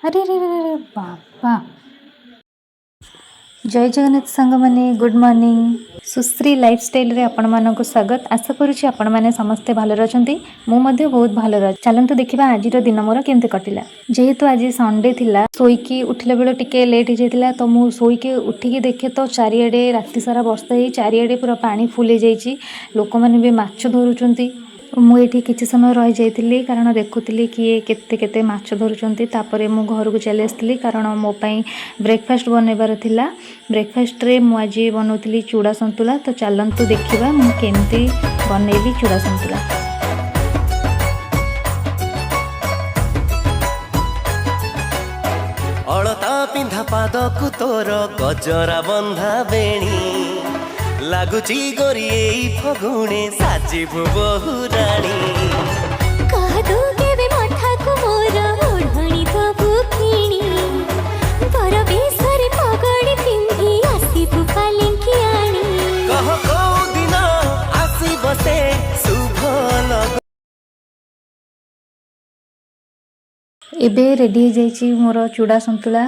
ଆରେ ରେ ରେ ରେ ବାବା। ଜୟ ଜଗନ୍ନାଥ ସାଙ୍ଗମାନେ, ଗୁଡ଼୍ ମର୍ଣ୍ଣିଂ। ସୁଶ୍ରୀ ଲାଇଫଷ୍ଟାଇଲରେ ଆପଣମାନଙ୍କୁ ସ୍ୱାଗତ। ଆଶା କରୁଛି ଆପଣମାନେ ସମସ୍ତେ ଭଲରେ ଅଛନ୍ତି। ମୁଁ ମଧ୍ୟ ବହୁତ ଭଲରେ ଅଛି। ଚାଲନ୍ତୁ ଦେଖିବା ଆଜିର ଦିନ ମୋର କେମିତି କଟିଲା। ଯେହେତୁ ଆଜି ସଣ୍ଡେ ଥିଲା, ଶୋଇକି ଉଠିଲା ବେଳ ଟିକେ ଲେଟ୍ ହେଇଯାଇଥିଲା। ତ ମୁଁ ଶୋଇକି ଉଠିକି ଦେଖେ ତ ଚାରିଆଡ଼େ ରାତି ସାରା ବର୍ଷା ହେଇ ଚାରିଆଡ଼େ ପୁରା ପାଣି ଫୁଲ୍ ହେଇଯାଇଛି। ଲୋକମାନେ ବି ମାଛ ଧରୁଛନ୍ତି। ମୁଁ ଏଇଠି କିଛି ସମୟ ରହିଯାଇଥିଲି, କାରଣ ଦେଖୁଥିଲି କିଏ କେତେ କେତେ ମାଛ ଧରୁଛନ୍ତି। ତାପରେ ମୁଁ ଘରକୁ ଚାଲି ଆସିଥିଲି, କାରଣ ମୋ ପାଇଁ ବ୍ରେକଫାଷ୍ଟ ବନେଇବାର ଥିଲା। ବ୍ରେକଫାଷ୍ଟରେ ମୁଁ ଆଜି ବନାଉଥିଲି ଚୁଡ଼ା ସନ୍ତୁଳା। ତ ଚାଲନ୍ତୁ ଦେଖିବା ମୁଁ କେମିତି ବନେଇଲି ଚୁଡ଼ା ସନ୍ତୁଳା। ଅଳତା ପିନ୍ଧା ପାଦକୁ ତୋର ଗଜରା ବନ୍ଧା ବେଣୀ ଲାଗୁଛି ଗୋରି, ଏଇ ଫଗୁଣେ ସାଜିବୁ ବହୁ ରାଣୀ। କହ ତୁ କେବେ ମଥାକୁ ମୋର ଓଢ଼ଣୀ ଦବୁ କିଣି? ବର ବେଶରେ ପଗଡ଼ି ପିନ୍ଧି ଆସିବୁ ପାଲିଙ୍କି ଆଣି। କହ କୋଉ ଦିନ ଆସିବ ସେ ଶୁଭ ଲଗ ଏବେ ରେଡ଼ି ହେଇଯାଇଛି ମୋର ଚୁଡ଼ା ସନ୍ତୁଳା।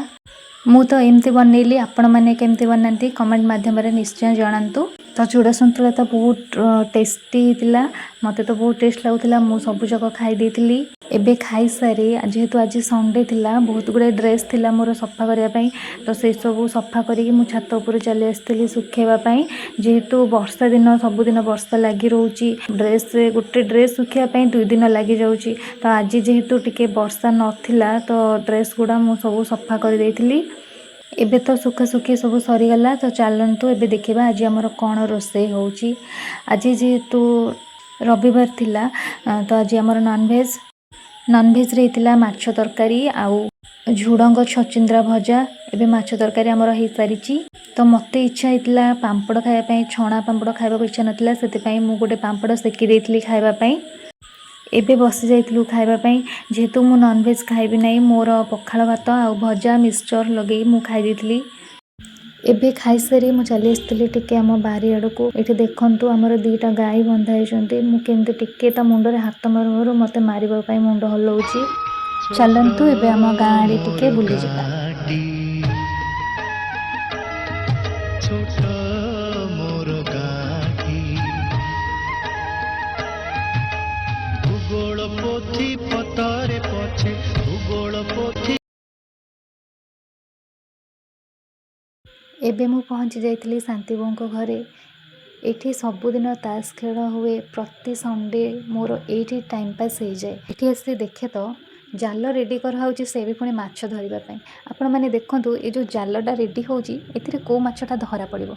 ମୁଁ ତ ଏମିତି ବନେଇଲି, ଆପଣମାନେ କେମିତି ବନାନ୍ତି କମେଣ୍ଟ ମାଧ୍ୟମରେ ନିଶ୍ଚୟ ଜଣାନ୍ତୁ। ତ ଚୁଡ଼ା ସନ୍ତୁଳା ତ ବହୁତ ଟେଷ୍ଟି ହେଇଥିଲା। ମୋତେ ତ ବହୁତ ଟେଷ୍ଟ ଲାଗୁଥିଲା। ମୁଁ ସବୁଯାକ ଖାଇ ଦେଇଥିଲି। ଏବେ ଖାଇସାରି, ଯେହେତୁ ଆଜି ସଣ୍ଡେ ଥିଲା, ବହୁତ ଗୁଡ଼ାଏ ଡ୍ରେସ୍ ଥିଲା ମୋର ସଫା କରିବା ପାଇଁ। ତ ସେସବୁ ସଫା କରିକି ମୁଁ ଛାତ ଉପରୁ ଚାଲି ଆସିଥିଲି ଶୁଖେଇବା ପାଇଁ। ଯେହେତୁ ବର୍ଷା ଦିନ, ସବୁଦିନ ବର୍ଷା ଲାଗି ରହୁଛି, ଡ୍ରେସ୍ ଗୋଟେ ଡ୍ରେସ୍ ଶୁଖିବା ପାଇଁ 2 ଦିନ ଲାଗିଯାଉଛି। ତ ଆଜି ଯେହେତୁ ଟିକେ ବର୍ଷା ନଥିଲା, ତ ଡ୍ରେସ୍ ଗୁଡ଼ା ମୁଁ ସବୁ ସଫା କରିଦେଇଥିଲି। ଏବେ ତ ଶୁଖାଶୁଖି ସବୁ ସରିଗଲା। ତ ଚାଲନ୍ତୁ ଏବେ ଦେଖିବା ଆଜି ଆମର କ'ଣ ରୋଷେଇ ହେଉଛି। ଆଜି ଯେହେତୁ ରବିବାର ଥିଲା, ତ ଆଜି ଆମର ନନଭେଜ୍। ନନଭେଜ୍ରେ ହେଇଥିଲା ମାଛ ତରକାରୀ ଆଉ ଝୁଡ଼ଙ୍ଗ ଛଚିନ୍ଦ୍ରା ଭଜା। ଏବେ ମାଛ ତରକାରୀ ଆମର ହେଇସାରିଛି। ତ ମୋତେ ଇଚ୍ଛା ହେଇଥିଲା ପାମ୍ପଡ଼ ଖାଇବା ପାଇଁ। ଛଣା ପାମ୍ପଡ଼ ଖାଇବାକୁ ଇଚ୍ଛା ନଥିଲା, ସେଥିପାଇଁ ମୁଁ ଗୋଟେ ପାମ୍ପଡ଼ ସେକି ଦେଇଥିଲି ଖାଇବା ପାଇଁ। ଏବେ ବସି ଯାଇଥିଲୁ ଖାଇବା ପାଇଁ। ଯେହେତୁ ମୁଁ ନନଭେଜ୍ ଖାଇବି ନାହିଁ, ମୋର ପଖାଳ ଭାତ ଆଉ ଭଜା ମିକ୍ସଚର୍ ଲଗେଇ ମୁଁ ଖାଇ ଦେଇଥିଲି। ଏବେ ଖାଇସାରି ମୁଁ ଚାଲି ଆସିଥିଲି ଟିକେ ଆମ ବାରି ଆଡ଼କୁ। ଏଠି ଦେଖନ୍ତୁ, ଆମର ଦୁଇଟା ଗାଈ ବନ୍ଧା ହେଇଛନ୍ତି। ମୁଁ କେମିତି ଟିକେ ତା ମୁଣ୍ଡରେ ହାତ ମାରୁ ମାରୁ ମୋତେ ମାରିବା ପାଇଁ ମୁଣ୍ଡ ହଲଉଛି। ଚାଲନ୍ତୁ ଏବେ ଆମ ଗାଁ ଆଡ଼େ ଟିକେ ବୁଲିଯିବା। ଗାଁଟି ଛୋଟ ମୋର ଗାଁଟି, ଭୂଗୋଳ ପୋଥି ପତରେ ପଛେ ଭୂଗୋଳ ପୋଥି। ଏବେ ମୁଁ ପହଞ୍ଚି ଯାଇଥିଲି ଶାନ୍ତି ବୋଉଙ୍କ ଘରେ। ଏଠି ସବୁଦିନ ତାସ୍ ଖେଳ ହୁଏ। ପ୍ରତି ସଣ୍ଡେ ମୋର ଏଇଠି ଟାଇମ୍ ପାସ୍ ହେଇଯାଏ। ଏଠି ଆସି ଦେଖେ ତ ଜାଲ ରେଡ଼ି କରାହେଉଛି, ସେ ବି ପୁଣି ମାଛ ଧରିବା ପାଇଁ। ଆପଣମାନେ ଦେଖନ୍ତୁ, ଏ ଯେଉଁ ଜାଲଟା ରେଡ଼ି ହେଉଛି, ଏଥିରେ କେଉଁ ମାଛଟା ଧରା ପଡ଼ିବ।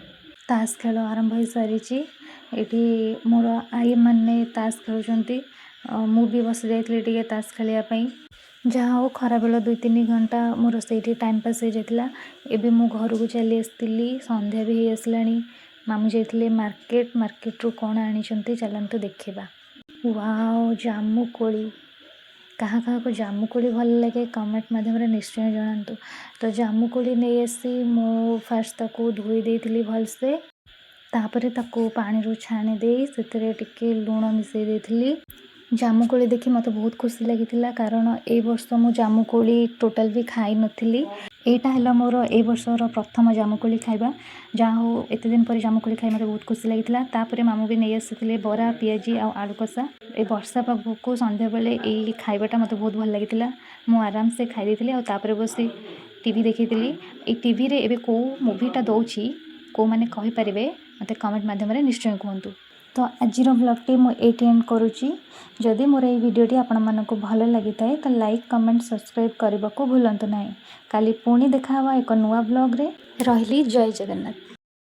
ତାସ୍ ଖେଳ ଆରମ୍ଭ ହୋଇସାରିଛି। ଏଠି ମୋର ଆଈମାନେ ତାସ୍ ଖେଳୁଛନ୍ତି। ମୁଁ ବି ବସି ଯାଇଥିଲି ଟିକେ ତାସ୍ ଖେଳିବା ପାଇଁ। ଯାହା ହଉ, ଖରାବେଳ 2-3 ଘଣ୍ଟା ମୋର ସେଇଠି ଟାଇମ୍ ପାସ୍ ହେଇଯାଇଥିଲା। ଏବେ ମୁଁ ଘରକୁ ଚାଲି ଆସିଥିଲି। ସନ୍ଧ୍ୟା ବି ହେଇ ଆସିଲାଣି। ମାମୁଁ ଯାଇଥିଲେ ମାର୍କେଟ। ମାର୍କେଟରୁ କ'ଣ ଆଣିଛନ୍ତି ଚାଲନ୍ତୁ ଦେଖିବା। ୱାଓ, ଜାମୁକୋଳି! କାହା କାହାକୁ ଜାମୁକୋଳି ଭଲ ଲାଗେ, କମେଣ୍ଟ ମାଧ୍ୟମରେ ନିଶ୍ଚୟ ଜଣାନ୍ତୁ। ତ ଜାମୁକୋଳି ନେଇ ଆସି ମୁଁ ଫାଷ୍ଟ ତାକୁ ଧୋଇ ଦେଇଥିଲି ଭଲସେ। ତାପରେ ତାକୁ ପାଣିରୁ ଛାଣି ଦେଇ ସେଥିରେ ଟିକେ ଲୁଣ ମିଶାଇ ଦେଇଥିଲି। ଜାମୁକୋଳି ଦେଖି ମୋତେ ବହୁତ ଖୁସି ଲାଗିଥିଲା, କାରଣ ଏଇ ବର୍ଷ ମୁଁ ଜାମୁକୋଳି ଟୋଟାଲ୍ ବି ଖାଇନଥିଲି। ଏଇଟା ହେଲା ମୋର ଏଇ ବର୍ଷର ପ୍ରଥମ ଜାମୁକୋଳି ଖାଇବା। ଯାହା ହଉ, ଏତେ ଦିନ ପରେ ଜାମୁକୋଳି ଖାଇ ମୋତେ ବହୁତ ଖୁସି ଲାଗିଥିଲା। ତାପରେ ମାମୁଁ ବି ନେଇ ଆସିଥିଲେ ବରା, ପିଆଜି ଆଉ ଆଳୁ କଷା। ଏ ବର୍ଷା ପାଗକୁ ସନ୍ଧ୍ୟାବେଳେ ଏଇ ଖାଇବାଟା ମୋତେ ବହୁତ ଭଲ ଲାଗିଥିଲା। ମୁଁ ଆରାମସେ ଖାଇ ଦେଇଥିଲି ଆଉ ତାପରେ ବସି ଟିଭି ଦେଖିଥିଲି। ଏଇ ଟିଭିରେ ଏବେ କେଉଁ ମୁଭିଟା ଦେଉଛି, କେଉଁମାନେ କହିପାରିବେ, ମୋତେ କମେଣ୍ଟ ମାଧ୍ୟମରେ ନିଶ୍ଚୟ କୁହନ୍ତୁ। ତ ଆଜିର ବ୍ଲଗ୍ଟି ମୁଁ ଏଇଠି ଏଣ୍ଡ କରୁଛି। ଯଦି ମୋର ଏଇ ଭିଡ଼ିଓଟି ଆପଣମାନଙ୍କୁ ଭଲ ଲାଗିଥାଏ, ତ ଲାଇକ୍, କମେଣ୍ଟ, ସବସ୍କ୍ରାଇବ୍ କରିବାକୁ ଭୁଲନ୍ତୁ ନାହିଁ। କାଲି ପୁଣି ଦେଖା ହେବା ଏକ ନୂଆ ବ୍ଲଗ୍ରେ। ରହିଲି, ଜୟ ଜଗନ୍ନାଥ।